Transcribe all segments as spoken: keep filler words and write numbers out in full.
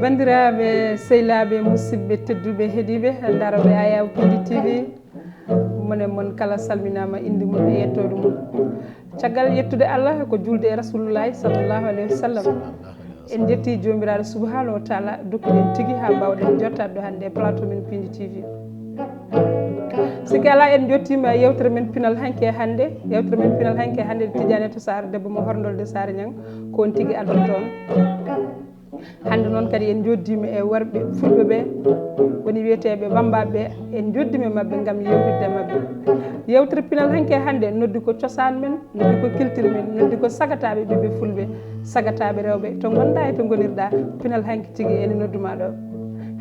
Banndiraaɓe, sehilaaɓe, musidɓe tedduɓe, heɗiiɓe, darooɓe Ayaw Pindi T V, mon e mon kala salminaama, innde mum e yettoode mum. Caggal yettude Allah, ko juulde e Rasulullaahi sallallaahu alayhi wa sallam. En njetti Joomiraaɗo subhaanahu wa taala, dokkuɗen tigi haa mbaawɗen jottaade ɗo hannde e plateau men Pindi T V. Sikki alaa, en njottiima e yewtere men pinal hanki e hannde. Yewtere men pinal hanki e hannde, Tidiane Atou Sarr, debbo mo Horndolde Saare Ñang, ko on tigi addanta on. Hannde noon kadi en njoddiima e worɓe fulɓe ɓe, woni wiyeteeɓe wammbaaɓe ɓe, en njoddiima e maɓɓe ngam yewtidde e maɓɓe. Yewtere pinal hanki e hannde noddi ko cosaan men, noddi ko culture men, noddi ko sagataaɓe ɓiɓɓe fulɓe, sagataaɓe rewɓe, to ngonɗaa e to ngonirɗaa, pinal hanki tigi ene noddu maa ɗo.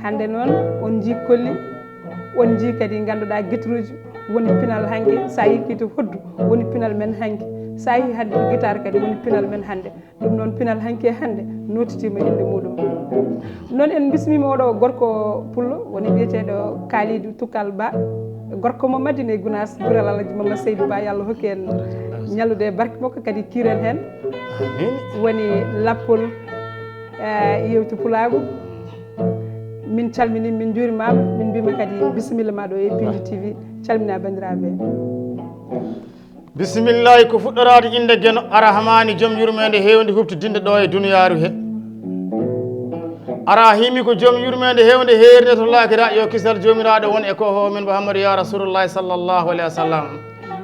Hannde noon on njii kolli, on njii kadi ngannduɗaa guitaruuji, woni pinal hanki, so a yikkii to hoddu, woni pinal men hanki, so a yii hannde to gitaar kadi, woni pinal men hannde. Ɗum noon, pinal hanki e hannde nootitiima innde muuɗum. Noon en mbismiima oɗo gorko pullo, woni biyeteeɗo Kalidou Toukal Ba, gorko mo Madina e Gunaas, gural Alhaji Mama Seydou Ba, yo Allah hokku en ñallude e barke makko, kadi kiiren heen. Amiin. Woni lappol, eh, yewti pulaagu. Min calmini, min njuurimaama, min mbiima kadi bisimilla ma ɗo e Pindi T V. Calmina banndiraaɓe. Bisimillahi, ko fuɗɗoraade innde Geno Arahmaani, joom yurmeende heewnde huɓtidinde ɗo e duniyaaru he. Arahimi ko joom yurmeende heewnde heerinde to laakira, yo kisal Joomiraaɗo won e ko ho men Muhammadu ya Rasulullahi sallallahu alaihi wasallam.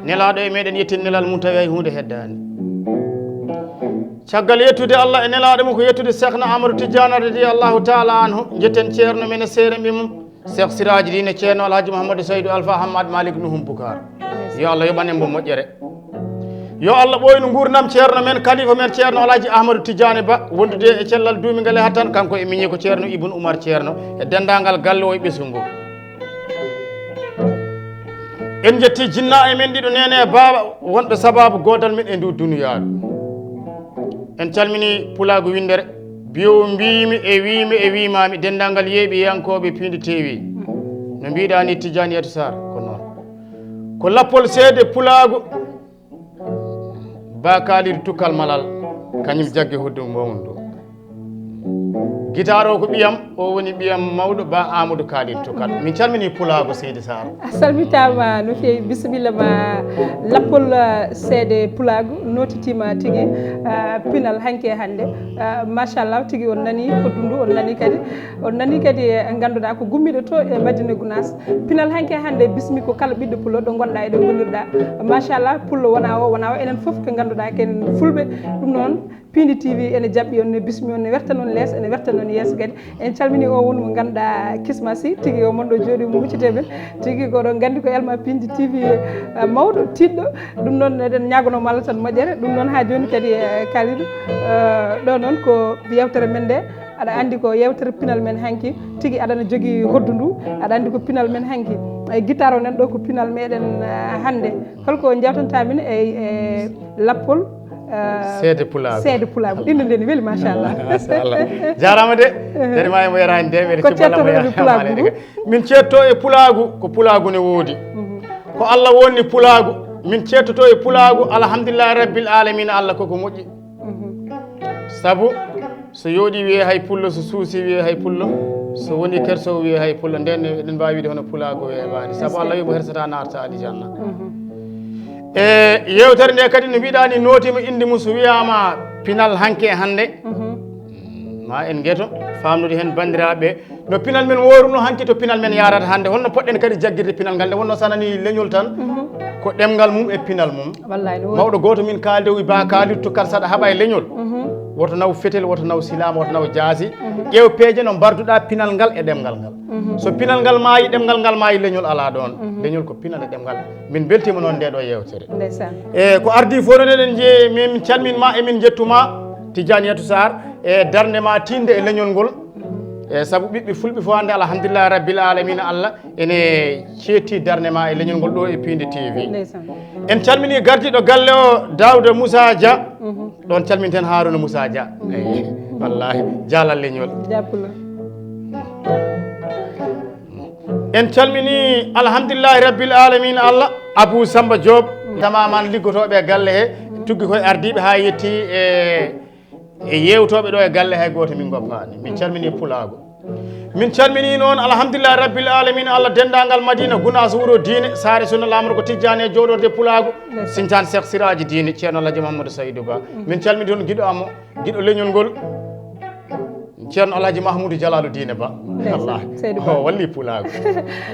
Nelaaɗo e meɗen yettin nelal mum tawi hay huunde heddaani. Caggal yettude Allah e nelaaɗo mum ko yettude Seekhna Amadou Tidiane radiyallahu taala anhu, njetten ceerno men e seere mum. Cheikh Siraji Dine Ceerno Alhaji Mouhamadou Saydou Alpha Hammad Malick Nouhoum Boucar. Yo Allah yoɓan en mo moƴƴere. Yo Allah ɓooynu nguurndam ceerno men, kalifa men ceerno Alhaji Ahmadou Tidiane Ba, wondude e cellal duumingal e hattan, kanko e miñi ko ceerno Ibn Oumar Ceerno, e denndaangal galle o e ɓesngu ngu. En njetti jinnaa e men ɗiɗo neene e baaba, wonɓe sabaabu goodal men e ndu duniyaaru. En calmini pulaagu winndere, biyowo mbiimi e wiimi e wiimaami, denndaangal yeeɓiyankooɓe Pindi T V. No mbiɗaa ni Tidiane Yatou Sarr, ko noon. Ko lappol seede pulaagu, Ba Kalidou Tukkal Malal, kañum jaggi hoddu mawndu. Gitaar o ko ɓiyam, o woni ɓiyam mawɗo Ba Amadou Kalidou Tukkal. Min calmini pulaagu seydi Sarr. A salmitaama no feewi, bisimilla ma. Lappol, eh, seede pulaagu nootitiima tigi, eh, pinal hanki e hannde. Eh, machallah, tigi on nani hoddundu, on nani kadi, on nani kadi, eh, ngannduɗaa ko gummiiɗo to e Madina Gunaas. Pinal hanki e hannde bismi ko kala ɓiɗɗo pullo ɗo ngonɗaa e ɗo ngonirɗaa. Machallah, pullo wona o, wona o, enen fof ko ngannduɗaa ko enen fulɓe. Ɗum noon, Pindi T V ene jaɓɓi on, ne bismi on, ne werta noon lees, ene werta noon yeeso kadi. En calmini o won mo ngannduɗaa Kisma Sy, tigi o mon ɗo jooɗi mo huccete men. Tigi ko ɗo nganndi ko Elma Pindi T V, eh, mawɗo, tiiɗɗo. Ɗum noon eɗen ñaagono mo Allah tan moƴƴere. Ɗum noon haa jooni kadi, eh, Kalidou, eh, ɗo noon ko yewtere men nde. Aɗa anndi ko yewtere pinal men hanki. Tigi aɗana jogii hoddu ndu. Aɗa anndi ko pinal men hanki. E guitar o nan ɗo ko pinal meɗen, eh, hannde. Holko jawtantaa min e, e lappol, eh, seede pulaagu. Seede pulaagu. Innde nde ne weli, machallah. Machallah. Jaaraama de. Darimaa e mo yaraani de, mbeɗa Ko cubala mo ceertoɗon e yaraani pulaagu ngu? Min ceetto e pulaagu, ko pulaagu ne woodi. Mhm. Ko Allah wonni pulaagu. Min ceettoto e pulaagu, alhamdulillahi rabbil alamina, Allah koko moƴƴi. Mhm. Sabu so yooɗi wiye hay pullo, so suusi wiye hay pullo, so woni kerso wiye hay pullo. Nden eɗen mbaawi wiide hono pulaagu weeɓaani. Sabu Allah wi mo hersata naata aljanna. Mhm. E yewtere nde kadi no mbiɗaa ni nootiima innde mum so wiyaama pinal hanki e hannde. Mhm. Ma en ngeto faamnude heen banndiraaɓe. No pinal men wooruno hanki to pinal men yaarata hannde. Holno poɗɗen kadi jaggirde pinal ngal nde wonno sanani leñol tan? Mhm. Ko ɗemngal mum e pinal mum. Wallaay, no woori. Mawɗo gooto min kaalde o wi ba Kalidou Tukkal saɗa haɓa e leñol. Mhm. Woto naw fetel, woto naw silaama, woto naw jaasi. Mhm. Ƴeew peeje no mbarduɗaa pinal ngal e ɗemngal ngal. Mhm. So pinal ngal maayi, ɗemngal ngal maayi, leñol alaa ɗoon. Mhm. Leñol ko pinal e ɗemngal. Min mbeltiima noon nde ɗo yewtere. Ndeysaan. E ko ardii fof noon eɗen nje-, min calmin ma, emin njettu ma, Tidiane Yatou Sarr, e darnde ma tiinde e leñol ngol. E sabu ɓiɓɓe fulɓe fof hannde, alhamdulillahi rabbil alamina, Allah ene ceetti darnde ma e leñol ngol ɗo e Pindi T V. Ndeysaan. En calmini gardiiɗo galle o, Daouda Moussa Dia. Mhm. Ɗoon calminten Harouna Moussa Dia. Mhm. Eyi, wallahi, jaalal leñol. Jappulo. En calmini, alhamdulillahi rabbil alamina, Allah, Abou Samba Diop. Mhm. Tamaman liggotooɓe e galle he, tuggi koye ardiiɓe haa yetti e E yewtooɓe ɗo e galle hay gooto min ngoppaani. Min calminii pulaagu. Min calminii noon, alhamdulillahi rabbil alamina, Allah denndaangal Madina, Gunaas wuro diine, saare sunna, laamorgo Tijjaani e jooɗorde pulaagu, Sintaan Seex Siraaji Diine, Ceerno Alhaji Mahamadou Saydou Ba. Min calminii toon giɗo am, giɗo leñol ngol, Ceerno Alhaji Mahmoudou Jalaalu Diine Ba. Ndeysaan, Allah. Seydou Ba. O walli pulaagu.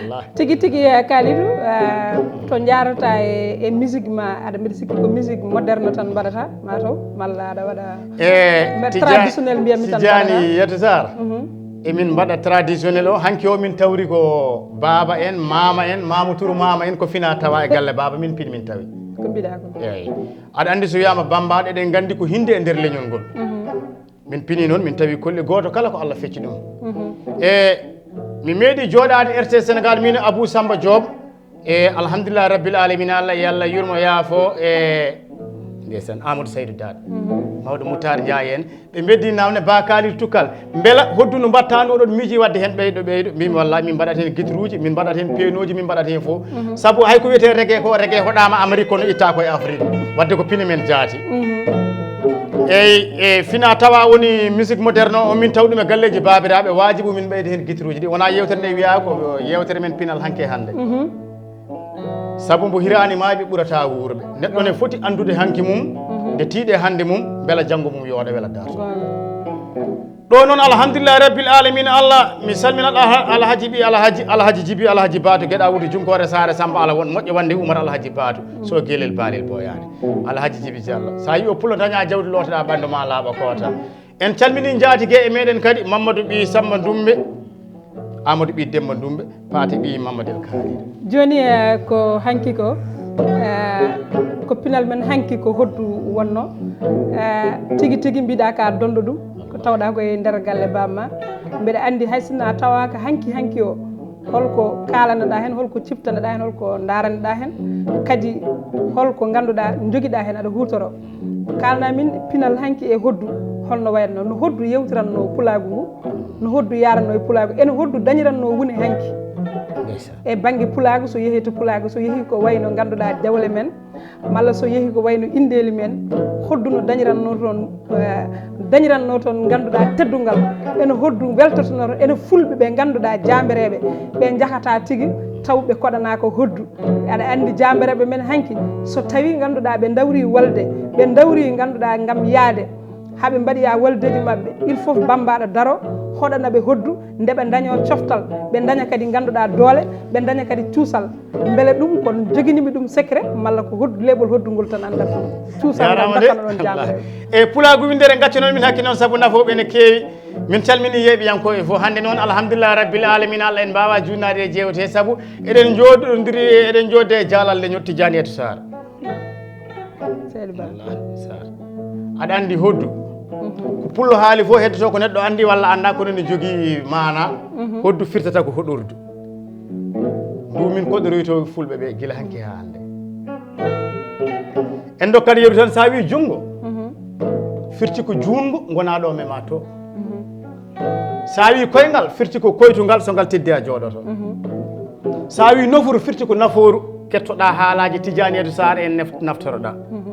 Allah. Tigi tigi, eh, Kalidou, eh, to njaarata e, e musique ma, aɗa mbiɗa sikki ko musique moderne tan mbaɗata, ma taw, malla aɗa waɗa E mbaɗa Tija-, traditionnel, mbiyatmi tan Tijani mbaɗata. Yetu Sarr. Mhm. Emin mbaɗa traditionnel o, hanki o min tawri ko baaba en, maama en, maama turu maama en, ko fina tawa e galle baaba min pini min tawi. Ko mbiɗa ko. Eyyi. Aɗa andi so wiyama Bambaaɗo, eɗen gandi ko hinde e nder leñol ngol. Mhm. Min pini noon, min tawi kolli gooto kala ko Allah fecci ɗum. Mhm. E mi meeɗi jooɗaade R T Sénégal, min e Abou Samba Diop. E alhamdulillahi rabbil alamina, Allah, yo Allah yurmo yaafo. E ndeysaan, Amadou Saydou Daat. Mhm. Mawɗo Moutar Ndiaye en. Ɓe mbeddi namde Ba Kalidou Tukkal. Mbela hoddu no mbatta no oɗon miiji wadde heen ɓeyɗo, ɓeyɗo? Mbimi wallahi min mbaɗat heen guitruuji, min mbaɗat heen pianoji, min mbaɗat heen fof. Mhm. Sabu hay ko wiyetee reggae ko, reggae hoɗaama Amérique kono itta ko e Afrique. Wadde ko pine men jaati. Mhm. Eyyi, e fina tawa woni musique moderne o, min taw ɗum e galleeji baabiraaɓe, waajibu min ɓeyda heen guitruuji ɗi. Wona yewtere nde wiya ko yewtere men pinal hanki e hannde. Mhm. Sabu mbo hiraani maayɓe ɓurata wuurɓe. Neɗɗo ne foti anndude hanki mum, mhm, nde tiiɗe hannde mum, mbela janngo mum yooɗa, wela darto. Goonga. Ɗo noon, alhamdulillahi rabbil alamina, Allah, mi salminat Alha-, Alhaji Ɓi Alhaji, Alhaji Jibi, Alhaji Baatu, Geɗa Wurdi, Junkoore Saare Samba, Ala won moƴƴo wonde Umar Alhaji Baatu, so gelel baalel boyaani. Alhaji Jibi Diallo, sa yi o pullo daña jawdi, lootoɗa ɓanndu ma laaɓa koota. En calmini njaatige e meɗen kadi, Mamadou Ɓi Samba Ndumbe, Amadou Ɓi Demba Ndumbe, Paate Ɓi Mamadou El Kaali. Jooni, eh, ko hanki ko, eh, ko pinal men hanki ko hoddu wonno. Eh, tigi tigi mbiɗa ka dondo ɗum, ko tawɗa ko e nder galle bamma. Mbeɗa andi hay sinno a tawaka hanki hanki o, holko kaalanoɗa hen, holko ciftanɗa hen, holko daranoɗa hen, kadi holko ganduɗa joguiɗa hen aɗa hutoro. Kalna min pinal hanki e hoddu, holno wayatno, no hoddu yewtiranno pulaagu ngu, no hoddu yaranno e pulaagu, ene hoddu dañiranno woni hanki. Ndeysaan. E bangge pulaagu, so yehi to pulaagu, so yehi ko wayno ganduɗa jawle men, malla so yehi ko wayno indeeli men, hoddu no dañiranno toon, eh, dañiranno toon ganduɗa teddungal, ene hoddu weltotono toon, ene fulɓe ɓe ganduɗa jambereɓe, ɓe jahata tigi taw ɓe koɗana ko hoddu. Aɗa andi jambereɓe men hanki, so tawi ganduɗa ɓe dawri walde, ɓe dawri ganduɗa gam yaade, haɓe mbaɗi ya waldeji mabɓe, il faut bambaɗo daro, hoɗana ɓe hoddu, nde ɓe daño coftal, ɓe daña kadi ganduɗa doole, ɓe daña kadi cuusal. Beele ɗum ko joginimi ɗum secret, malla ko hoddu, leeɓol hoddu ngol tan andata ɗum. Cuusal ngal jarama de. Dakkano ɗon jambereɓe. E pulaagu windere gacce noon min hakki noon, sabu nafooɓe ene keewi. Min calmini yeeɓiyankooɓe fof. Hannde noon, alhamdulillahi rabbil alamina, Allah en mbaawa juutnaade e jeewte, sabu eɗen njooɗodiri, eɗen njoodde e jaalal leñol Tijjaaniyatu Saar. Seydi Ba. Wallaahi Saar. Aɗa anndi hoddu. Mhm. Ko pullo haali fof heddoto ko neɗɗo anndi walla annda, kono ne jogii maana. Mhm. Hoddu firtata ko hoɗordu. Ndu min koɗoroyto fulɓe ɓe gila hanki haa hannde. En dokkat yeru tan, sa wi junngo, mhm, firti ko juungo gonaɗo mema to. Mhm. Sa wi koyngal, firti ko koytugal, so ngal teddi a jooɗoto. Mhm. Sa wi nofuru, firti ko nafooru kettoɗa haalaaji Tijjaaniyatu Saar en nef-, naftoroɗa. Mhm.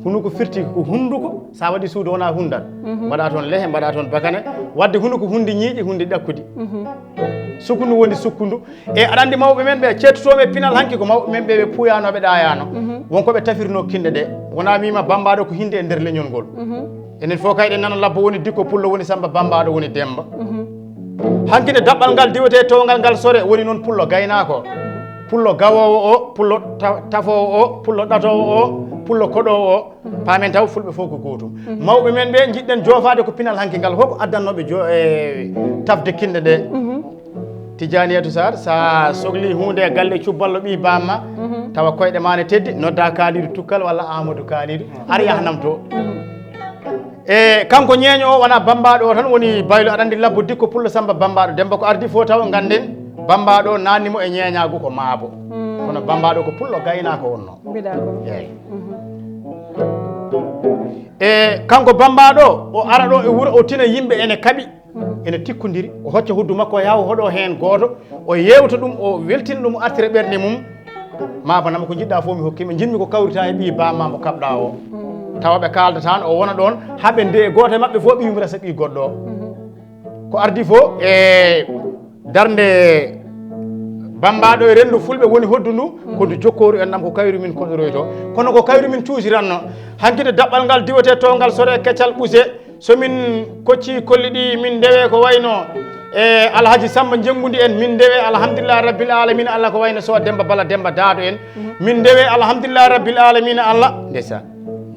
Hunuko firti ko hunnduko, sa waɗi suudu wona hunndan. Mhm. Mbaɗa toon lehe, mbaɗa toon bakane, wadde hunuko hunndi ñiiƴe, hunndi ɗakkudi. Mhm. Sukundu woni sukkundu, E aɗa anndi mawɓe men ɓe cettotooɓe e pinal hanki ko mawɓe men ɓe ɓe puuyanoo, ɓe ɗaayaano. Mhm. Won ko ɓe tafirnoo kinɗe ɗe. Wonaa wiima bammbaaɗo ko hinnde e nder leñol ngol. Mhm. Enen fof kay eɗen nana labbo woni dikko, pullo woni Sammba, bammbaaɗo woni Demmba. Mhm. Hanki nde daɓɓal ngal diwetee towngal ngal sore woni noon pullo gaynaako. Pullo gawoowo o, pullo ta-, tafoowo o, pullo ɗatoowo o, pullo koɗoowo o. Mhm. Paamen taw fulɓe fof ko gootum. Mhm. Mawɓe men ɓe njiɗɗen joofaade ko pinal hanki ngal. Hoko addannooɓe jo-, e tafde kinɗe ɗe? Mhm. Tijjaaniyatu Saar, sa sokli huunde e galle cubballo ɓii bamma, mhm, tawa koyɗe ma ne teddi, nodda Kaalidu Tukkal walla Amadou Kaalidu, ar yahnam to. Mhm. E kanko ñeeño o wona bammbaaɗo o tan woni baylo, aɗa anndi labbo dikko pullo Sammba bammbaaɗo Demmba ko ardi fof taw ngannden bammbaaɗo o naanni mo e ñeeñaagu ko maabo. Mm. Kono bammbaaɗo ko pullo gaynaako wonno. Mbiɗa ko. Eey. Mhm. E kanko bammbaaɗo o, o ara ɗo e wuro o tina yimɓe ene kaɓi. Mhm. Ene tikkondiri, o hocca hoddu makko o yaha o hoɗo heen gooto, o yeewta ɗum, o weltina ɗum, o artira ɓernde mum. Maabo nama ko njiɗɗa fof mi hokkima, njiɗmi ko kawrita e ɓii bamma mo kaɓɗa o. Mhm. Tawa ɓe kaaldataan, o wona ɗoon, haa ɓe ndeye gooto e maɓɓe fof ɓiyum resa ɓii goɗɗo o. Ko ardi fof e darnde bammbaaɗo e renndu fulɓe woni hoddu ndu, ko ndu jokkooru en ɗam ko kayru min koɗoroyto. Kono ko kayru min cuusiranno. Hankite daɓɓal ngal diwete towngal sore keccal ɓuse, so min kocci kolli ɗi min ndewe ko wayno e Alhaji Samba Jenngundi en, min ndewe alhamdulillahi rabbil alamina Allah ko wayno Sowa Demba Bala Demba Daado en, min ndewe alhamdulillahi rabbil alamina Allah. Ndeysaan.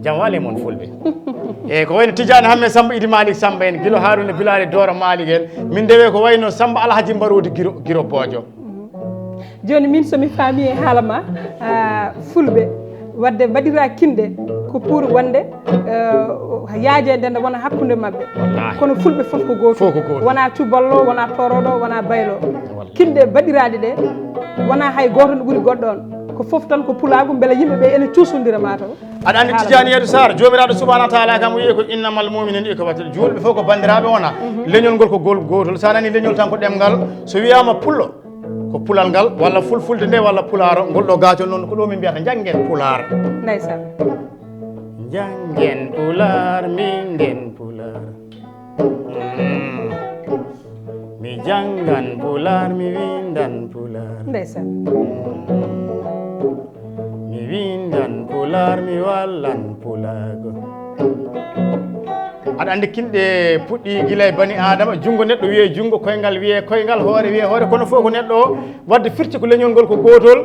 Jam wale mon fulɓe. E ko wayno Tidiane Hamme Samba Idi Malik Samba en, gilo Haruna Bilali Doro Malik en, min ndewe ko wayno Samba Alhaji Mbarodi Giro, Giro Bojo. Jooni min so mi faami e haala ma, ah, fulɓe wadde mbaɗira kinɗe ko pour wonde, eh, yaajeede nde wona hakkunde maɓɓe. Kono fulɓe fof ko gooto. Fof ko gooto. Wona cuballo, wona toroɗo, wona baylo. Kinɗe mbaɗiraaɗe ɗe wona hay gooto no ɓuri goɗɗo on. Ko fof tan ko pulaagu mbele yimɓe ɓe ene cuusondira ma taw. Aɗa anndi Tidiane Yadu Sarr, Joomiraaɗo Subhanahu wa Taala kam o wiyi ko innamal mu'minina ikhwatun, juulɓe fof ko banndiraaɓe wona. Leñol ngol ko gol gootol. So a nani leñol tan ko ɗemngal. So wiyaama pullo, ko pulal ngal, walla fulfulde nde, walla pulaaro, ngol ɗo gaacol noon, ko ɗo min mbiyata njanngen pulaar. Ndeysaan. Njanngen pulaar, min nden pulaar. Mm. Mi janngan pulaar, mi winndan pulaar. Ndeysaan. Mi winndan pulaar, mi wallan pulaagu. Aɗa anndi kinɗe puɗɗi gila e bani Aadama, junngo neɗɗo wiyee junngo, koyngal wiyee koyngal, hoore wiyee hoore, kono fof ko neɗɗo o. Wadde firti ko leñol ngol ko gootol,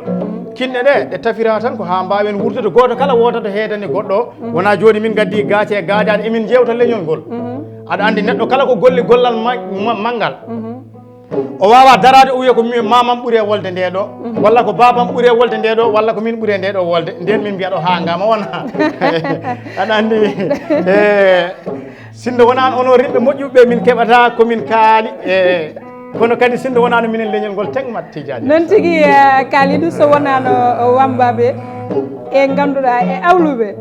kinɗe ɗe, ɗe tafira tan ko haa mbaawen wuurdude, gooto kala woota to heedani goɗɗo o. Wonaa jooni min ngaddi gaace e gaajaaɗe, emin njeewta leñol ngol. Aɗa anndi neɗɗo kala ko golli gollal ma- ma- manngal. O waawaa daraade o wiya ko mi- maamam ɓuri e wolde ndee ɗo, walla ko baabam ɓuri e wolde ndee ɗo, walla ko min ɓuri e ndee ɗo wolde, ndeen min mbiya ɗo haa ngam o wona. Aɗa anndi, e, sinno wonaano onon rimɓe moƴƴuɓe ɓe min keɓata ko min kaali, e, kono kadi sinno wonaano minen leñol ngol tegmat Tidiane. Noon tigi, eh, Kalidou, so wonaano, eh, wammbaaɓe e ngannduɗaa e awluɓe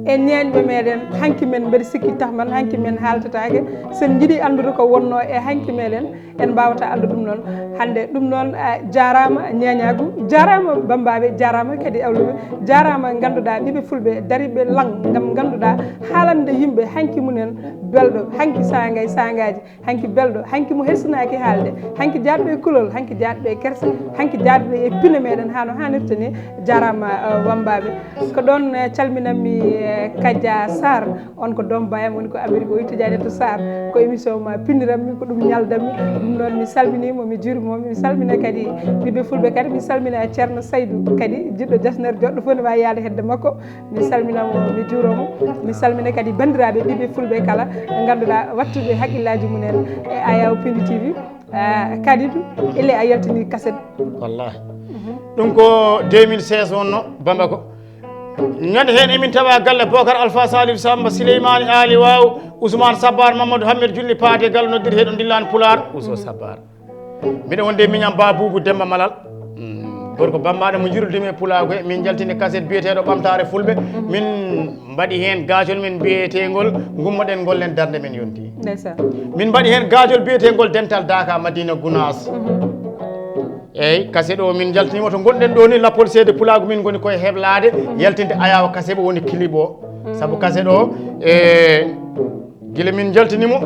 e ñeeñɓe meɗen, hanki men mbeɗa sikki tahman, hanki men haaltataake. So en njiɗi anndude ko wonnoo e hanki meɗen, en mbaawata anndude ɗum noon. Hannde ɗum noon, eh, jaaraama ñeeñaagu, jaaraama bammbaaɓe, jaaraama kadi awluɓe, jaaraama ngannduɗaa ɓiɓɓe fulɓe dariiɓe lan ngam ngannduɗaa haalande yimɓe hanki mumen belɗo, hanki saanga e saangaaji, hanki belɗo, hanki mo hersinaaki haalde, hanki jaadɗo e kulol, hanki jaadɗo e kersa, hanki jaadɗo e pine meɗen haa no haanirta ni. Jaaraama, eh, wammbaaɓe. Ko ɗoon, eh, calminanmi, eh, Kadia Sarr, on ko doom baayam, woni ko Amérique, o itti Diagne to Sarr. Ko émission ma pinniranmi, ko ɗum ñaldanmi. Ɗum noon mi salminiima, mi juuriima mo, mi salmina kadi ɓiɓɓe fulɓe kadi, mi salmina Ceerno Saydu kadi, jiɗɗo jasneer joɗɗo fof ne waawi yahde hedde makko. Mi salmina mo, mi juuroo mo. Mi salmina kadi banndiraaɓe ɓiɓɓe fulɓe kala, ɓe ngannduɗaa wattuɓe haqqillaaji mumen e Ayaw Pindi T V. Ah, Kalidou, elle a yaltini kaset. Wallahi. Ɗum ko deux mille seize wonno Bamako. Ñande heen emin tawa galle Bokar Alpha Salif Samba Sileymaani Ali Waw Ousmane Sabbar Mamadou Hammed Julli Paate galle noddirte ɗon Dillaan Pulaar Ousso Sabbar. Mbiɗa wonde miñam Ba Buubu Demba Malal. Mm, gorko bammbaaɗo mo njirude mi e pulaagu he, min njaltini kaset biyeteeɗo Ɓamtaare Fulɓe. Min mbaɗi heen gaajol men biyeteengol Ngummoɗen Ngollen Darnde Men Yonti. Ndeysaan. Min mbaɗi heen gaajol biyeteengol Dental Daaka Madina Gunaas. Eeyi, kaset o min njaltiniima to ngonɗen ɗo ni, lappol seede pulaagu min ngoni koye heblaade, yaltinde Ayawa kaset o woni clip o. Sabu kaset o, e, gila min njaltini mo,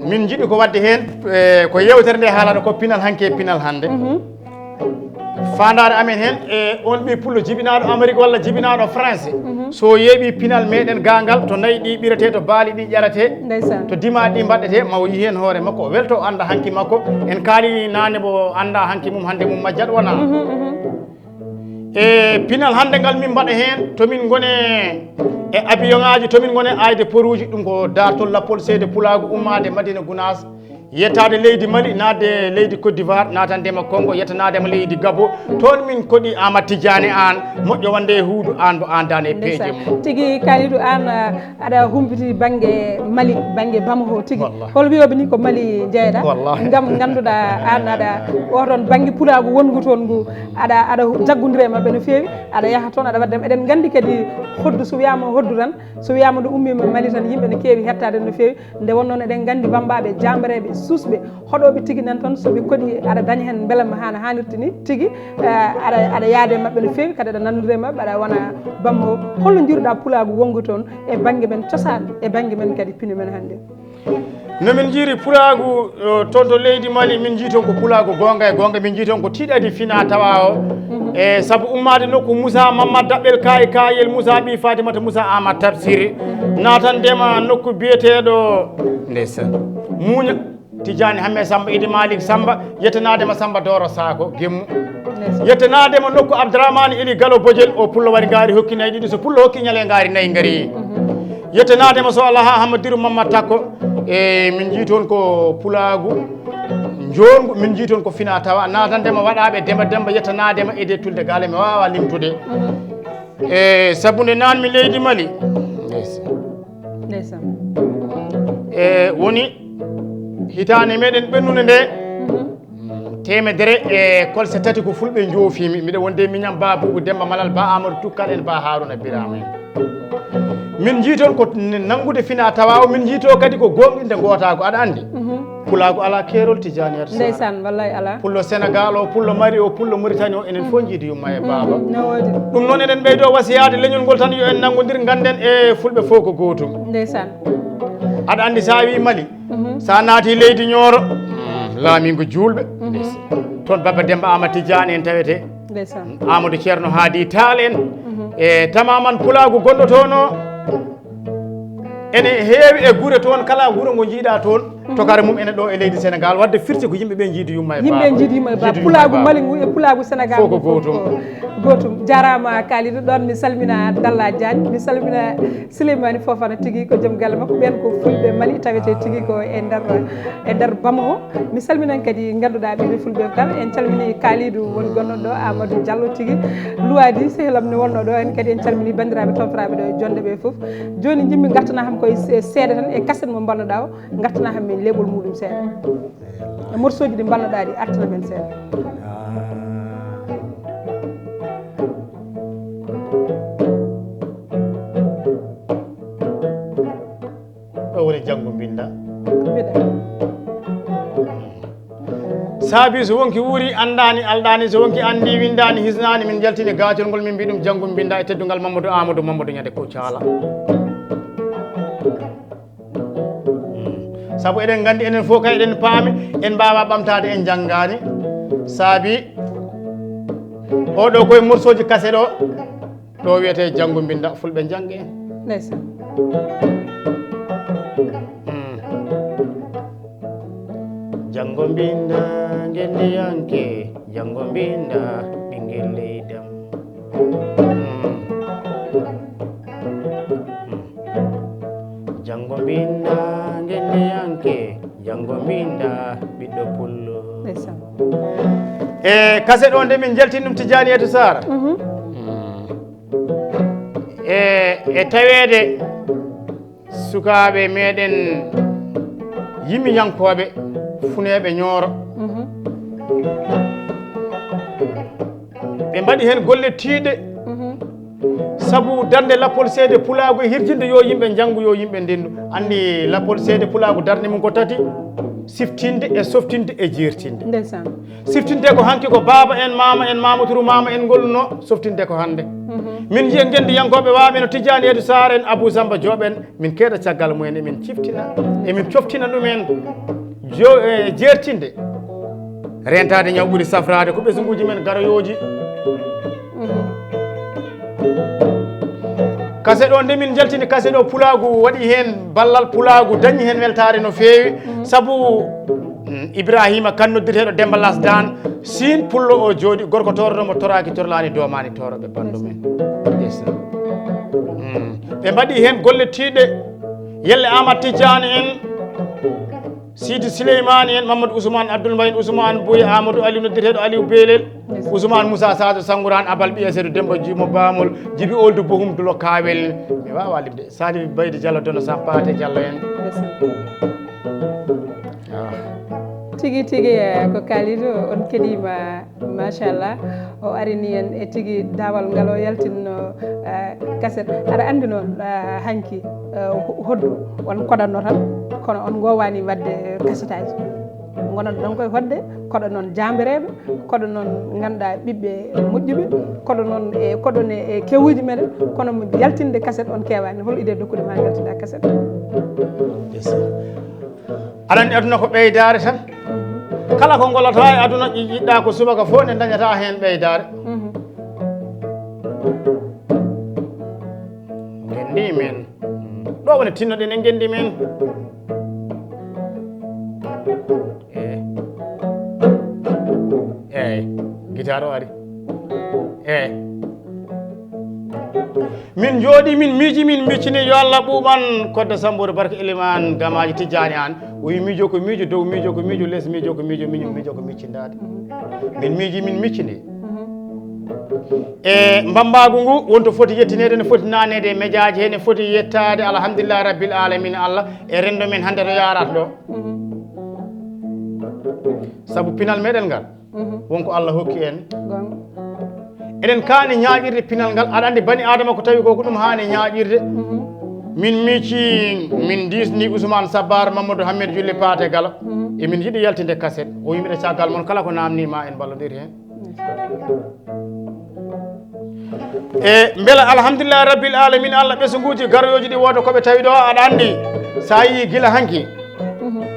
min njiɗi ko waɗde heen, e, ko yeewtere nde haalata ko pinal hanki e pinal hannde. Faandaare amen heen e on ɓii pullo jibinaaɗo Amérique walla jibinaaɗo France. So yeeɓii pinal meɗen gaangal to nayi ɗi ɓiratee, to baali ɗi ƴaratee, ndeysaan, to dimaaɗi ɗi mbaɗetee, ma o yii heen hoore makko, o welto o annda hanki makko. En kaalii naane mbo annda hanki mum, hannde mum majjat wonaa. E pinal hannde ngal min mbaɗa heen, to min ngone e avion ŋaaji, to min ngone ayde poruuji, ɗum ko daartol lappol seede pulaagu ummaade Madina Gunaas, yettaade leydi Mali, naatde leydi Côte d'Ivoire, naatande ma Congo, yettanaade ma leydi Gabo. Toon min koɗi Aamadu Tijaani Aan, moƴƴo wonde e huudu aan mbo aan daan e peeje mum. Ndeysaan. Tigi Kalidou Aan, ah, aɗa humpiti bannge Mali, bannge Bamako tigi. Wallahi. Hol wiyooɓe ni ko Mali jeyɗaa? Wallahi. Ngam ngannduɗaa aan aɗa, oo ɗoon bannge pulaagu wonngu toon ngu, aɗa, aɗa jaggondira e maɓɓe no feewi, aɗa yaha toon, aɗa waɗda, eɗen nganndi kadi hoddu, so wiyaama hoddu tan, so wiyaama ndu ummiima Mali tan, yimɓe no keewi hettaade no feewi. Nde wonnoo eɗen nganndi bammbaaɓe jaambareeɓe, suusɓe, hoɗooɓe tigi nan toon, so ɓe koɗi aɗa daña heen mbelamma haa no haanirta ni tigi, eh, aɗa, aɗa yaada e maɓɓe no feewi, kadi aɗa nanndude e maɓɓe, aɗa wona bammo. Holno njiiruɗaa pulaagu wonngo toon e bannge men cosaan, e bannge men kadi pino men hannde? No min njiiri pulaagu, eh, toon to leydi Mali, min njii toon ko pulaagu goonga e goonga, min njii toon ko tiiɗaɗi fina tawa o. Mhm. E sabu ummaade nokku Moussa Mamadou Daɓɓel Kaay Kaayel, Moussa ɓii Fatimata, Moussa Amadou Tabsiri, naatandema nokku biyeteeɗo, ndeysaan, Muuña. Tijani Hamme Samba, Idi Malik Samba, yettanaade ma Samba Doro Sako, Gemmu. Ndeysaan. Yettanaade ma nokku Abdourahmane Ili Galo Bojel, o pullo wari ngaari hokki nayi ɗiɗi, so pullo hokki ñale ngaari nayi ngari. Mhm. Yettanaade ma so Allah ha Hamadiru Mamma Takko, e min njii toon ko pulaagu njoorngu, min njii toon ko fina tawa, naatande ma waɗaaɓe Demba Demba, yettanaade ma Ede Tulde Gaale, mi waawa limtude. Mhm. E sabu nde naan mi leydi Mali. Ndeysaan. E woni hitaande meɗen ɓennunde nde, mhm, teemedere e kolse tati ko fulɓe njoofimi. Miɗo wonde miñam Ba Buubu Demba Malal, Ba Amadou Tukkal en, Ba Haruna Birama en. Min njii toon ko n-, nanngude fina tawa o, min njii to kadi ko goonɗinde ngootaagu. Aɗa anndi? Mhm. Pulaagu alaa keerol, Tijani Yatu Sara. Ndeysaan, wallay alaa. Pullo Senegal o, pullo Mali o, pullo Mauritanie o, enen fof njiidi yumma e baaba. Mhm, no woodi. Ɗum noon eɗen ɓeydo wasiyaade leñol ngol tan yo en nanngondir, ngannden e fulɓe fof ko gootum. Ndeysaan. Aɗa anndi so a wii Mali, mhm, so a naati leydi Ñooro, mm, laamingo juulɓe. Mhm. Toon Baba Demba Ama Tijani en tawete. Ndeysaan. Amadou Ceerno Haadi Taal en. Mhm. E tamaman pulaagu gonɗo toon o. Ene heewi e gure toon, kala wuro ngo njiiɗa toon, mhm, tokare mum ene ɗo e leydi Senegal, wadde firti ko yimɓe ɓe njiidi yumma e baaba. Yimɓe njiidi yumma e baaba. Njiidi yumma e pulaagu baaba. Mali ngu e pulaagu Senegal fof ko ngu fof gootum. Ko gootum. Jaaraama Kalidou, ɗoon mi salmina Dalla Diagne, mi salmina Souleymane Fofana, tigi ko joom galle makko. Ɓeen ko fulɓe Mali tawete tigi ko e nder, e nder Bamako. Mi salminan kadi ngannduɗaa ɓiɓɓe fulɓe kala. En calmini Kalidou woni gonɗo ɗo, Amadou Diallo tigi. Luwadi sehlam ne wonno ɗo. En kadi en calmini banndiraaɓe tawtoraaɓe ɗo e jonde ɓe fof. Jooni njimmi ngartana kam koye se-, seeɗa tan e kaset mo mbalnoɗaa o, ngartana kam min leeɓol muɗum seeɗa. E morceau ji ɗi mbalnoɗaa ɗi, artana men seeɗa. Ɗo woni janngo mbinnda. Mbiɗa. Saabi so wonki wuuri anndaani, alɗaani, so wonki anndi winndaani, hisnaani, min njaltini gaacol ngol, min mbii ɗum janngo mbinnda e teddungal Mamadou Amadou, Mamadou Ñande Kuccaala. Sabu eɗen nganndi, enen fof kay eɗen paami, en mbaawa ɓamtaade en njanngaani. Saabi oɗo koye morceau ji kaset o, ɗo wiyetee janngo mbinnda, fulɓe njannge. Ndeysaan. Mm. Janngo mbinnda, ngenndiyanke, janngo mbinnda, ɓinngel leydam. Mm. Mm. Janngo mbinnda, ngenndiyanke, janngo mbinnda, ɓiɗɗo pullo. Ndeysaan. E kaset o nde min njaltini ɗum Tijani Eto Sara. Mhm. Mm. E, e taweede sukaaɓe meɗen yimiyankooɓe funeeɓe Ñooro. Mhm. Ɓe mbaɗi heen golle tiiɗe. Mhm. Sabu darnde lappol seede pulaagu e hirjinde yo yimɓe njanngu, yo yimɓe ndenndu. Anndi lappol seede pulaagu darnde mum ko tati, siftinde e softinde e jeertinde. Ndeysaan. Siftinde ko hanki ko baaba en, maama en, maama turu maama en ngolluno, softinde ko hannde. Mhm. Min njiya ngenndiyankooɓe waaɓe no Tijjaani Edu Saar en, Abuu Sammba Joob en, min keeda caggal mumen, emin ciftina, emin coftina ɗumen. Jo-, e jeertinde. Rentaade ñaw ɓuri safraade, ko ɓesnguuji men garoyooji. Mhm. Kaset o nde min njaltini, kaset o pulaagu waɗi heen ballal, pulaagu dañi heen weltaare no feewi. Mhm. Sabu, mm, Ibrahima Kan noddirteeɗo Demba Las Dan, Siin pullo o jooɗi, gorko tooroɗo mo toraaki, torlaani doomaani tooroɓe banndum en. Ndeysaan. Mm. Ɓe mbaɗi heen golle tiiɗɗe. Yelle Amat Tijjaani en, Sidi Sileymaani en, Mamadou Ousmane Abdoul Mbaye en, Ousmane Boye, Amadou Aliou noddirteeɗo Aliou Beelel, Ousmane Moussa Sadio Sangourane, Abal ɓiye Seydou Demba Juumo Baamol, Jibi Oldu Bohum Dulo Kaawel. Mi waawaa limde. Saliou Baydi Diallo, Dono Sampaate Diallo en. Ndeysaan. Ah. Tigi, tigi, eh, ko Kalidou, on keɗiima, machallah. O arini en e tigi daawal ngal o yaltinno, eh, kaset. Aɗa anndi noon, eh, hanki, eh, ho-, hoddu on koɗanno tan, kono on ngoowaani waɗde kasetaji. Ngonanɗon koye hoɗde, koɗo noon jaambereeɓe, koɗo noon ngannduɗaa ɓiɓɓe moƴƴuɓe, koɗo noon e, koɗo ne e kewuuji meɗen, kono mo yaltinde kaset on keewaani. Hol idée dokkude ma njaltinɗaa kaset? Aɗa anndi aduna ko ɓeydaare tan. Kala ko ngolata e aduna, ɗi jiɗɗa ko subaka fof, nde dañata heen ɓeydaare. Ngenndi men. Ɗo woni tinnoɗen e ngenndi men. Eey. Eey. Gitaar o ari. Eey. Min njooɗi, min miiji, min miccini, yo Allah ɓuuɓan kodda Samboori barka Elimaan Gamaaji Tijjaani Aan. O wi miijo ko miijo, dow miijo ko miijo, les miijo ko miijo, miñum miijo ko miccindaade. Min miiji, min miccini. E mbammbaagu ngu wonto foti yettineede, ne foti naaneede e mejaaji he, ne foti yettaade alhamdulillahi rabbil alamina Allah e renndo men hannde to yaarata ɗo. Sabu pinal meɗen ngal, wonko Allah hokki en. Eɗen kaani ñaaƴirde pinal ngal. Aɗa anndi bani Aadama ko tawi ko ko ɗum haani ñaaƴirde. Min miici, min diisni Ousmane Sabbar, Mamadou Hammed Julli Paate Galo. Emin yiɗi yaltinde kaset. O wi miɗa caggal mon kala ko naamni ma en mballondir heen. E mbela alhamdulillahi rabbil alamin Allah, ɓesnguuji garoyooji ɗi wooda ko ɓe tawi ɗo, aɗa anndi, so a yii gila hanki,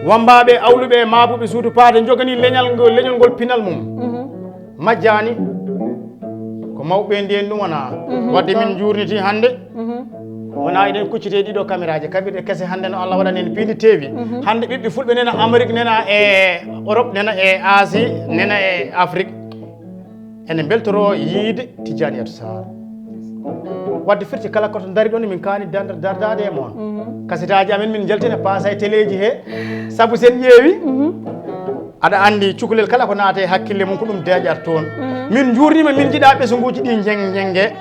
wammbaaɓe, awluɓe, maabuɓe suudu paate njoganii leñal ngol, leñol ngol pinal mum. Majjaani, ko mawɓe ndiyen ɗum wonaa. Waɗde min njuurniti hannde, wonaa eɗen kuccitee ɗiɗo kameraaji, kaɓirɗe kese hannde no Allah waɗani en piindi teewi. Hannde ɓiɓɓe fulɓe nena Amérique, nena e Europe, nena e Asie, nena e Afrique. Ene mbeltoroo yiide Tijjaaniyatu Saar. Waɗde firti kala koto ndari ɗon, min kaani dar-, dardaade e mon. Kasetaaji amen min njaltina paasa e teleeji he, sabu sen ƴeewi, aɗa anndi cukalel kala ko naata e hakkille mum ko ɗum deeƴata toon. Min njuurnima, min njiɗa ɓesnguuji ɗi njeng-, njenge.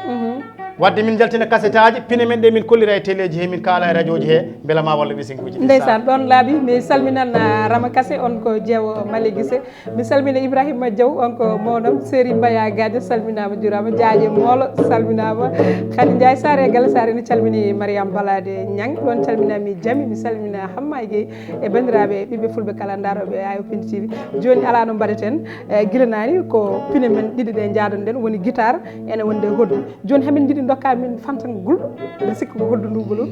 Waɗde min njaltina kasetaaji, pine men ɗe min kollira e teleeji he, min kaala e rajooji he, mbela ma wallu ɓesnguuji ɗi. Ndeysaan, ɗon laaɓi. Mi salminan, ah, Rama Kase, on ko Jeewo Male Gise. Mi salmina Ibrahima Diaw, on ko mawɗo am, Seri Mbaya Gadio, salminaama, juuraama, Jaaje Moolo, salminaama. Khady Ndiaye Sarr e Galle Sarr ene calmini Mariam Balade Niang, ɗon calminaami Jami, mi salmina Hamma e Gueye e banndiraaɓe ɓiɓɓe fulɓe kala ndarooɓe A O Pine T V. Jooni alaa no mbaɗeten, e gila naani ko pine men ɗiɗi ɗe njaadon-ɗen, woni guitare ene wonde hoddu. Jooni hamin njiɗi ndokka min fantan gulɗo, mbiɗa sikki ko hoddu ndu gulɗo.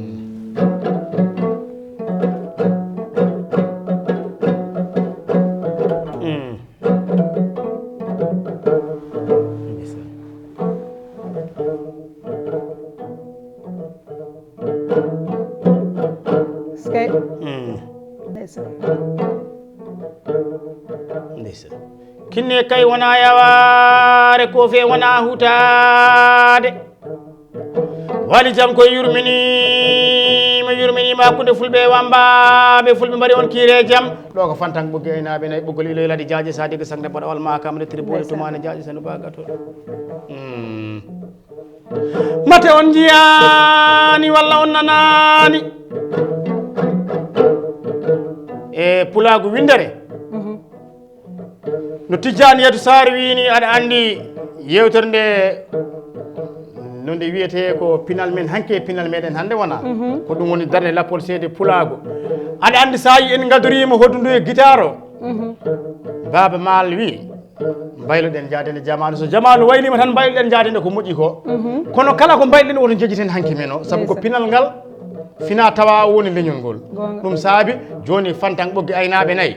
Eskey. Ndeysaan. Ndeysaan. Kinne kay wona yawaare, koofe wona hutaade. Wali jam koye yurminiima, yurminiima hakkunde fulɓe e wammbaaɓe, fulɓe mbaɗi on kiire jam. Ɗo ko Fantan ɓoggi aynaaɓe nayi, ɓoggol iloy ladi jaaje sa degga sangde baɗa wal ma kam de tribune tumaane jaaje sanu bagato. Mate on njiyaani walla on nanaani e pulaagu winndere. No Tijjaani Yatu Saar wii ni, aɗa anndi yeewtere nde, no nde wiyetee ko pinal men hanki e pinal meɗen hannde wona. Ko ɗum woni darnde lappol seede pulaagu. Aɗa anndi so a yii en ngadoriima hoddundu e gitaar o. Baaba Maal wii, mbayloɗen njaaden e jamaanu. So jamaanu wayliima tan mbayloɗen njaaden e ko moƴƴi ko. Kono kala ko mbayloɗen woto njejjiten hanki men o. Sabu ko pinal ngal fina tawa o woni leñol ngol. Ɗum saabi jooni Fantan ɓoggi aynaaɓe nayi.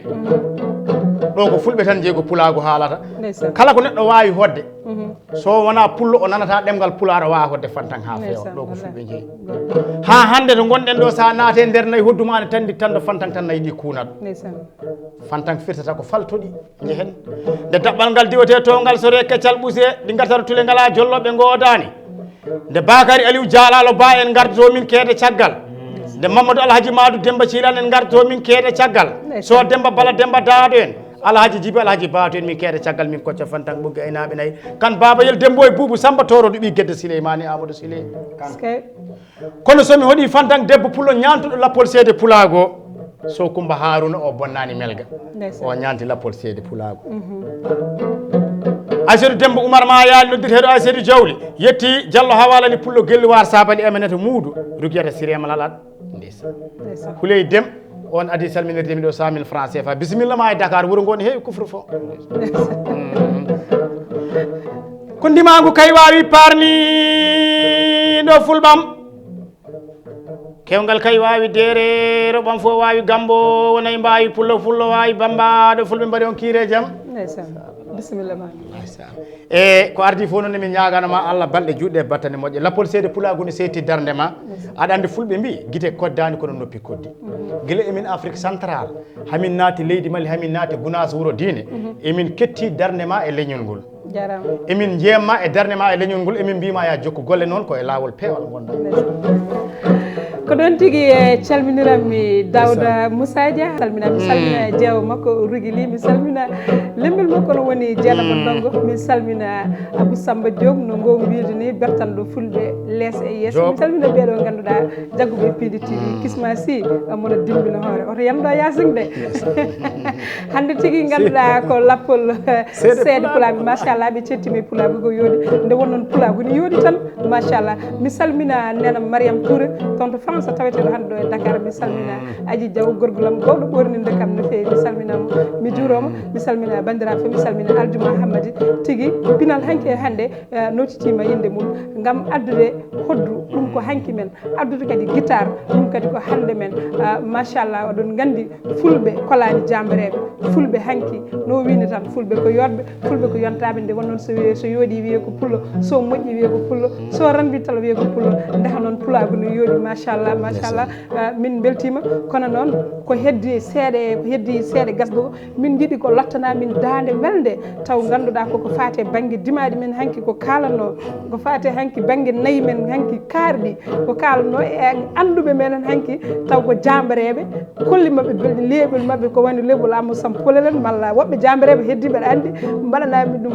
Ɗo ko fulɓe tan jeyi ko pulaagu haalata. Kala ko neɗɗo waawi hoɗde. So wonaa pullo o nanata ɗemngal pulaar o waawa hoɗde Fantan haa feewa. Ɗo ko fulɓe jeyi. Haa hannde to ngonɗen ɗo so a naate nder nayi hoddu ma ne tanndi tanndo Fantan tan nayi ɗi kuunat. Fantan firtata ko faltoɗi njehen. Nde daɓɓal ngal diwetee to ngal soree keccal ɓusee ɗi ngartata tule ngalaa jollooɓe ngoodaani. Nde Bakary Aliou Dialalo Ba en ngardoto min keede caggal. Nde Mamadou Alhaji Madou Demba Cilan en ngardoto min keede caggal. So Demba Bala Demba Daado en. Alhaji Jibi Alhaji Bato en min keede caggal min kocca Fantan ɓoggi aynaaɓe nayi. Kan Babayel Dembo e Buubu Samba Toro ɗuɓi gedde Sileymani Amadou Sile. Kono so mi hoɗi Fantan debbo pullo ñaantuɗo lappol seede pulaago. So Kumba Haruna o bonnaani melga. O ñaanti lappol seede pulaago. Aysatu Demba Umar ma yaali noddirteeɗo Aysatu Jawli. Yetti Jallo Hawalani pullo gelli waar sabali aminata muudu. Rugiyata Sirema Lalat. Ndeysan. Huley Dem. On adi salminirde mi ɗo cent mille francs C F A. Bisimilla ma e Dakar, wuro ngo ne heewi kufru fo. Ko ndimaangu kay waawi parni ɗo fulɓam. Kewngal kay waawi deere, roɓam fof waawi gambo, wonay mbaawi pullo, pullo waawi bamba, ɗo fulɓe mbaɗi on kiire jam. Ndeysaan. Bisimilla ma. Ndeysaan. E ko ardi fof noon, emin ñaagano ma Allah balɗe juɗɗe e battane moƴƴe. Lappol seede pulaagu ne seeti darnde ma. Aɗa anndi fulɓe mbi, gite koddaani kono noppi koddi. Gila emin Afrique Central, hamin naati leydi Mali, hamin naati Gunaas wuro diine. Emin ketti darnde ma e leñol ngol. Jarama. Emin jeemma e darnde ma e leñol ngol, emin mbima ya jokku golle noon ko e laawol peewal ngonɗa. Ko ɗon tigi e calminiranmi Dawda Moussa Dia, salmina, mi salmina jeewo makko Rugili, mi salmina lembel makko no woni Jeena mo Ndongo, mi salmina Abou Samba Diop no ngongu wiide ni bertanɗo fulɓe lees e yeeso, mi salmina ɓeeɗo ngannduɗaa jagguɓe piindi T V, Kisma Sy, mono dimbina hoore, oto yanɗo Yaasin de. Hannde tigi ngannduɗaa ko lappol seede pulaagu, machallah, ɓe cettima e pulaagu ko yooɗi, nde won noon pulaagu ne yooɗi tan. Machallah. Mi salmina Nena Mariam Touré, toon to France, taweteɗo hannde ɗo e Dakar. Mi salmina Aji Diaw, gorgolam gowɗo ɓorninde kam no feewi. Mi salmina mo, mi juuroma. Mi salmina banndiraaɓe fof, mi salmina Aljuma Hammadi. Tigi, pinal hanki e hannde, eh, notitima innde mum ngam addude hoddu, ɗum ko hanki men. Addude kadi guitare, ɗum kadi ko hannde men. Ah, machallah, oɗon nganndi fulɓe kolaani jambareeɓe. Fulɓe hanki, no wini tan, fulɓe ko yooɗɓe, fulɓe ko yontaaɓe. Nde won noon so wiye, so yooɗi wiye ko pullo, so moƴƴi wiye ko pullo, so ranbi talo wiye ko pullo. Ndeha noon pulaagu no yooɗi, machallah, machallah. Ah, min mbeltima, kono noon ko heddi seeɗa, ko heddi seeɗa gasgo, min njiɗi ko lottana min daande welde, taw ngannduɗaa koko faati e bannge dimaaɗi men hanki ko kaalanno, ko faati hanki bannge nayi men hanki kaarɗi, ko kaalanno e annduɓe men hanki, taw ko jambareeɓe, kolli maɓɓe, leeɓol maɓɓe ko woni leeɓol Amadou Sam Polelen, malla woɓɓe jambareeɓe heddiiɓe aɗa anndi, mbaɗanami ɗum.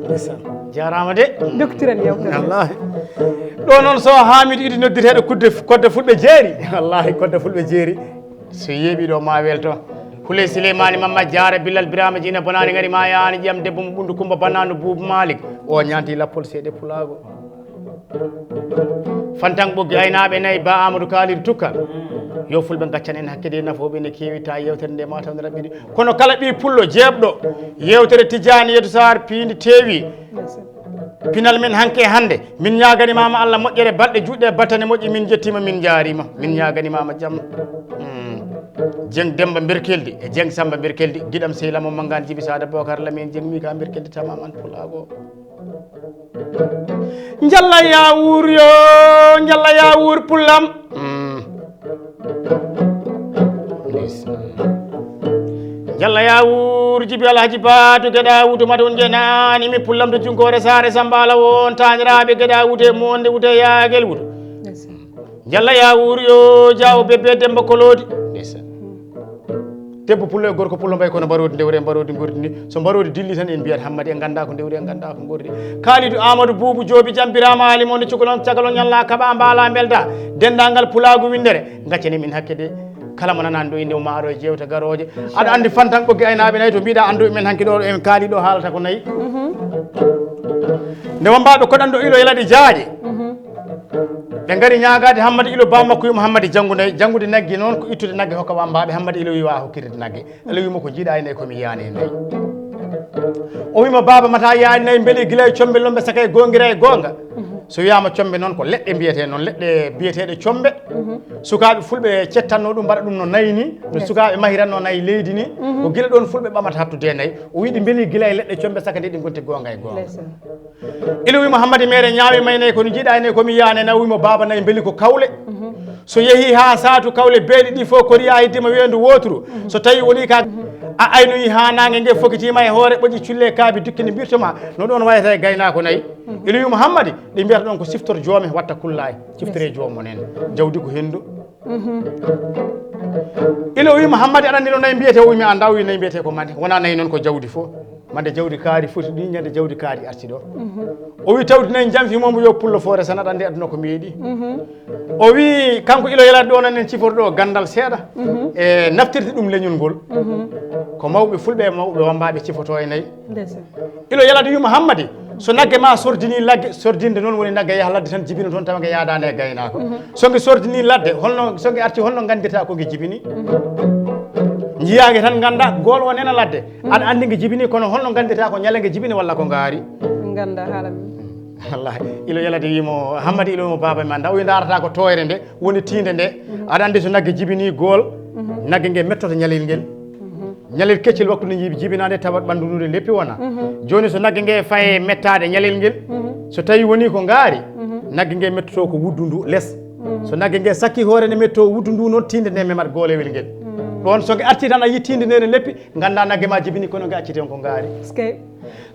Ndeysaan. Jaaraama de. Jokkotiren yewtere. Wallaahi. Ɗo noon so Hamidou Idy nodditeeɗo kudde, kodde fulɓe jeeri. Wallaahi, kodde fulɓe jeeri. So yeeɓi ɗo ma welto. Houleye Souleymane Mamma Diarra, Bilal Birama Jina Bonani ngari ma yaani ƴam debbo mo ɓundu Kumba Bannano Buubu Malik. O ñaanti lappol seeɗe pulaagu. Fantan ɓoggi aynaaɓe nayi, Ba Amadou Kalidou Tukkal. Yo fulɓe ngaccan en hakke de, nafooɓe ne keewi, ta yewtere nde ma taw ne raɓɓiɗi. Kono kala ɓii pullo jeeɓɗo yewtere Tidiane Yedou Sarr piindi teewi. Pinal men hanke hannde, min ñaagani mama Allah moƴƴere, balɗe juɗɗe, battane moƴƴe, min jettima, min jaarima, min ñaagani mama jam. Hmm. Dieng Demba Berkeldi e Dieng Samba Berkeldi, giɗam sehil am o Mangane Djiby Sada Bokar Lamine Dieng Mika Berkeldi tamam an pulaago. Njalla ya wuur yo, njalla ya wuur pullam. Hmm. Yes. Njalla ya wuur Jibi Alhaji Batu geɗa wutu matun jenani mi pullam to junkoore saare Samba Ala won taaniraaɓe geɗa wute monde wute yaagel wutu. Yes. Njalla ya wuur yo jaawo bebbe Demba Kolodi. Yes. Debbo pullo e gorko pullo mbayi kono mbaroodi ndewre e mbaroodi ngordi ni. So mbaroodi dilli tan en mbiyat Hammadi en ngannda ko ndewri en ngannda ko ngordi. Kalidou Amadou Boubou Joobi jambiraama Ali mo nde cukalon cagalon ñalla kaɓa mbaala mbelda. Denndaangal pulaagu winndere. Gaccani min hakke de. Kala mo nanani ɗo inde o maaro e jeewte garooje. Aɗa anndi Fantan ɓoggi aynaaɓe nayi to mbiɗa anndu men hanki ɗo en kaali ɗo haalata ko nayi. Nde wambaaɓe koɗan ɗo ilo yalade jaaje. Ɓe ngari ñaagaade Hammadi Ilo ba makko wiimo Hammadi janngu nayi, janngude nagge noon ko ittude nagge hokka wambaaɓe. Hammadi Ilo wi wa hokkirde nagge. Ilo wiimo ko jiiɗa e nayi ko mi yiyaani e nayi. O wiimo baaba mata yiyaani nayi mbeli gila e combe lombe saka e goongira e goonga. So wiyaama combe noon ko leɗɗe mbiyetee noon, leɗɗe biyeteeɗe combe. Sukaaɓe fulɓe cettanno ɗum mbaɗa ɗum no nayi ni, no sukaaɓe mahiranno nayi leydi ni. Ko gila ɗoon fulɓe ɓamata hattude e nayi. O wiɗi mbeli gila e leɗɗe combe saka nde ɗi ngonti goonga e goonga. Ilo wi Mouhammadi mere ñaami may nayi kono jiiɗa e nayi komi yiyaane na wimo baaba nayi mbeli ko kawle. So yehi ha saatu kawle beeli ɗi fof koriya hiddima weendu wooturu. So tawi woni ka a aynoyi ha nange nge fokitima e hoore ɓoƴi culle kaabi dukkini mbirtoma no ɗon wayata e gaynako nayi. Ilo wi Mouhammadi ɗi mbiyata ɗon ko siftor joome watta kullaye. Ciftore joom mon en. Jawdi ko hendu. Ilo wi Mouhammadi aɗa anndi no nayi mbiyete o wi mi annda o wi nayi mbiyete ko mande wona nayi noon ko jawdi fof. Mande jawdi kaari foti ɗi ñande jawdi kaari arti ɗo. O wi tawdi nayi jamfi momo yo pullo foore sana aɗa anndi aduna ko meeɗi. O wi kanko ilo yalade ɗo nan en cifoto ɗo gandal seeɗa. E naftirde ɗum leñol ngol. Ko mawɓe fulɓe e mawɓe wambaɓe cifoto e nayi. Ilo yalade wi Mouhammadi So nagge ma sordini lagge, sordinde noon woni nagge yaha ladde tan, jibina toon, tawa nge yaadaani e gaynaako. So nge sordini ladde, holno, so nge arti, holno nganndirta ko nge jibini? Njiyaa nge tan, ngannda gool o nena ladde. Aɗa anndi nge jibini, kono holno nganndirta ko ñale nge jibini walla ko ngaari? Ngannda haala mum. Wallahi, ilo yalade wiimo, Hammadi, ilo mo baaba mi annda. O wi ndaarata ko tooyre nde, woni tiinde nde. Aɗa anndi so nagge jibini gool, nagge nge mettoto ñalel ngel. Ñalel keccel waktu nde jibi-, jibinaande tawat ɓanndu ndu leppi wona. Jooni so nagge nge faye mettaade ñalel ngel, so tawi woni ko ngaari, nagge nge mettoto ko wuddu ndu les. So nagge nge sakki hoore ne metto wuddu ndu noon, tiinde nde memat goolewel ngel. Ɗoon so nge arti tan a yi tiinde nde ne leppi, ngannda nagge ma jibini kono nge acciti on ko ngaari. Eskey.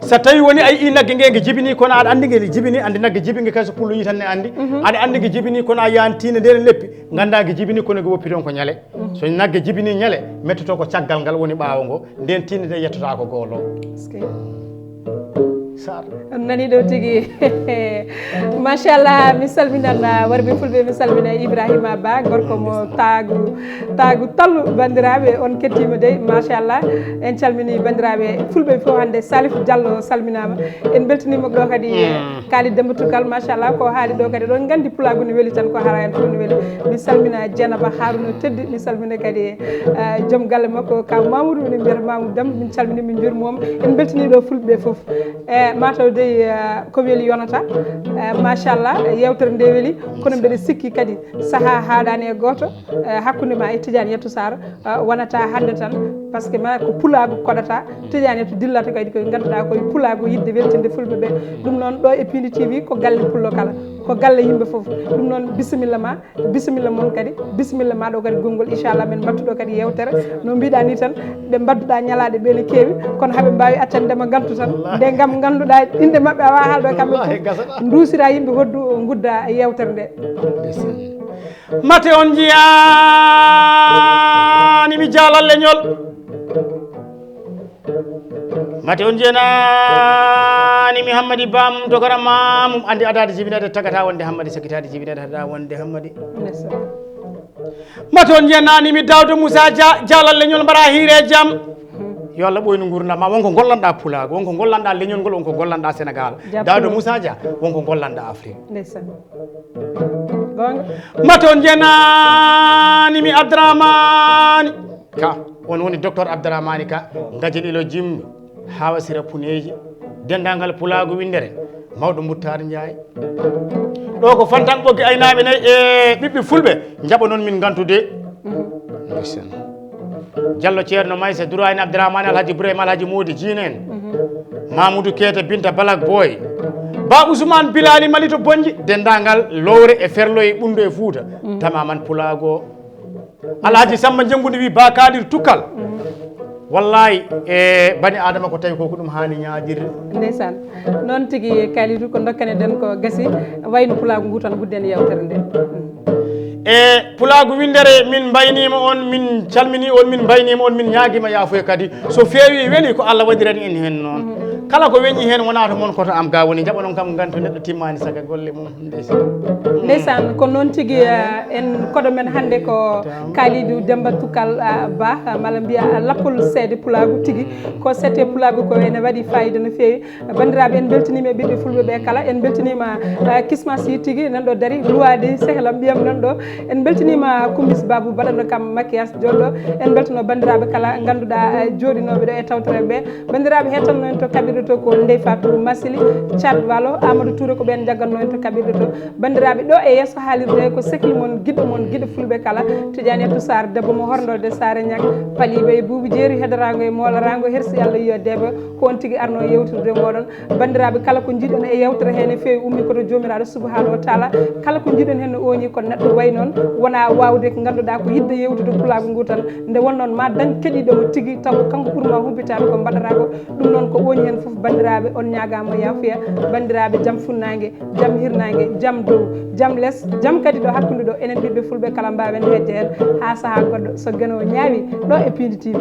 So tawi woni a yii nagge nge nge jibini kono aɗa anndi nge jibini, anndi nagge jibinge kay so pullo yi tan ne anndi. Aɗa anndi nge jibini kono a yiyaani tiinde nde ne leppi, ngannda nge jibini kono nge woppi toon ko ñale. So nagge jibini ñale, mettoto ko caggal ngal woni ɓaawo ngo, nden tiinde nde yettota ko goolo. Eskey. Sar. On nani ɗo tigi. Machallah, mi salminan, ah, warɓe fulɓe, mi salmina Ibrahima Ba, gorko mo taagu, taagu tallu, banndiraaɓe, on kettima dey, machallah. En calmini banndiraaɓe fulɓe fof hannde, Salif Diallo salminaama. En mbeltaniima ɗo kadi, eh, Khalid Demba Tokal, machallah, ko haali ɗo kadi, ɗon nganndi pulaagu ne weli tan, ko hara en fof ne weli. Mi salmina Dieynaba Haruna Teddi, mi salmina kadi, eh, joom galle makko, ka Mamoudou, min mbiyata Mamoudou Dem, min calmini, min njuurima mo. En mbeltanii ɗo fulɓe ɓe fof. E mataw dey, eh, ko weli yonata. Eh, machallah, yewtere nde weli, kono mbeɗa sikki kadi sahaa haaɗaani e gooto, eh, hakkunde ma e Tidiane Yattou Sarr, eh, wonata hannde tan, parce que ma ko pulaagu koɗata, Tidiane Yattou dillata kadi koye ngannduɗaa koye pulaagu yiɗde weltinde fulɓe ɓe. Ɗum noon ɗo e Pindi T V ko galle pullo kala, ko galle yimɓe fof. Ɗum noon bisimilla ma, bisimilla mon kadi, bisimilla ma ɗo kadi gonngol, inchallah min mbattuɗo kadi yewtere. No mbiɗa ni tan, ɓe mbadduɗa ñalaaɗe ɓe ne keewi, kono haɓe mbaawi accande ma ngantu tan. Nde ngam ngannduɗaa innde maɓɓe a waawaa haalde kamɓe fof. Nduusira yimɓe hoddu ngudda yewtere nde. Mate on njiyaani mi jaalal leñol. Mate on njenaani mi Hammadi Ba mum dogara ma mum anndi adaade jibinaade tagata wonde Hammadi, sakitaade jibinaade hada wonde Hammadi. Mate on njenaani mi Daawda Moussa Dia, jaalal leñol mbaɗa hiire jam. Yo Allah ɓooynu nguurndam ma, wonko gollanɗa pulaagu, wonko gollanɗa leñol ngol, wonko gollanɗa Sénégal. Daawda Moussa Dia, wonko gollanɗa Afrique. Ndeysaan. Goonga. Mate on njenaani mi Abdourahmane. Ka, on woni docteur Abdourahmane Ka, ngajel ilo jimmi, hawa sira puneeji, denndaangal pulaagu winndere, mawɗo Mbuttaar Njaay. Ɗo ko Fantan Ɓoggi aynaaɓe nayi e ɓiɓɓe fulɓe, njaɓa noon min ngantude. Ndeysaan. Jallo Ceerno Maysa, Duraani Abdourahmane, Alhaji Ibrahima, Alhaji Moodi Jiin en. Mamoudou Keita, Binta Balak Boy. Ba Ousmane Bilali Mali to Bonji, denndaangal lowre e ferlo e ɓunndu e Fuuta. Tamaman pulaagu o. Alhaji Samba Jenngude wi Ba Kadir Tukkal. Wallahi, e bani Adama ko tawi ko ko ɗum haani ñaaƴirde. Ndeysaan. Noon tigi Kalidou, ko ndokkane den ko gasi, wayno pulaagu ngu tan gudden yewtere nde. E pulaagu winndere, min mbayniima on, min calminii on, min mbayniima on, min ñaagiima yaafuya kadi. So feewi weli ko Allah waɗirani en heen noon. Kala ko weñi heen wonaa to mon koto am ga woni, njaɓa noon kam ngantu neɗɗo timmaani saga golle mum. Ndeysaan. Ndeysaan, ko noon tigi, eh, en koɗo men hannde ko Kalidou Demba Tukkal, ah, Ba, ah, mala mbiya, ah, lappol seede pulaagu tigi. Ko sette pulaagu ko ene waɗi fayida no feewi. Banndiraaɓe, en mbeltaniima e ɓiɓɓe fulɓe ɓe kala. En mbeltaniima, eh, Kisma Sy tigi nan ɗo dari, luwaade sehlam ɓiyam nan ɗo. En mbeltaniima Kumbis Babu baɗanno kam maquillage jooɗo. En mbeltano banndiraaɓe kala ngannduɗaa, eh, jooɗinooɓe ɗo e tawtoreeɓe ɓe. Banndiraaɓe, heɗotnoo en to kaɓirɗe to ko Ndey Fatou Masili, Thiat Walo, Amadou Touré, ko ɓeen njaggannoo en to kaɓirɗe to. Banndiraaɓe, ɗo e yeeso haalirde ko sehil mon, giɗo mon, giɗo fulɓe kala, Tidiane Toussar, debbo mo horndolde Saare Ñak, paliiɓe e buubi jeeri, heddoraango e mooloraango, hersi Allah yiyo deeɓe, ko on tigi arno yewtirde mooɗon. Banndiraaɓe, kala ko njiɗon e yewtere hee ne feewi, ummi ko to Joomiraaɗo Subhaanahu wa Taala. Kala ko njiɗon heen no ooñi ko neɗɗo wayi noon, wonaa waawde ko ngannduɗaa ko yiɗde yewtude pulaagu ngu tan. Nde won noon, ma dañ keɗiiɗo mo tigi, taw ko kanko ɓurma humpitaade ko mbaɗataa ko. Ɗum noon ko ooñi heen fof, banndiraaɓe, on ñaagaama yaafuya. Banndiraaɓe, jam funnaange, jam hirnaange, jam dow, jam les, jam kadi ɗo hakkunde ɗo, enen ɓiɓɓe fulɓe kala mbaawen heedde heen haa sahaa goɗɗo, so Geno ñaawi, ɗo e Piindi T V.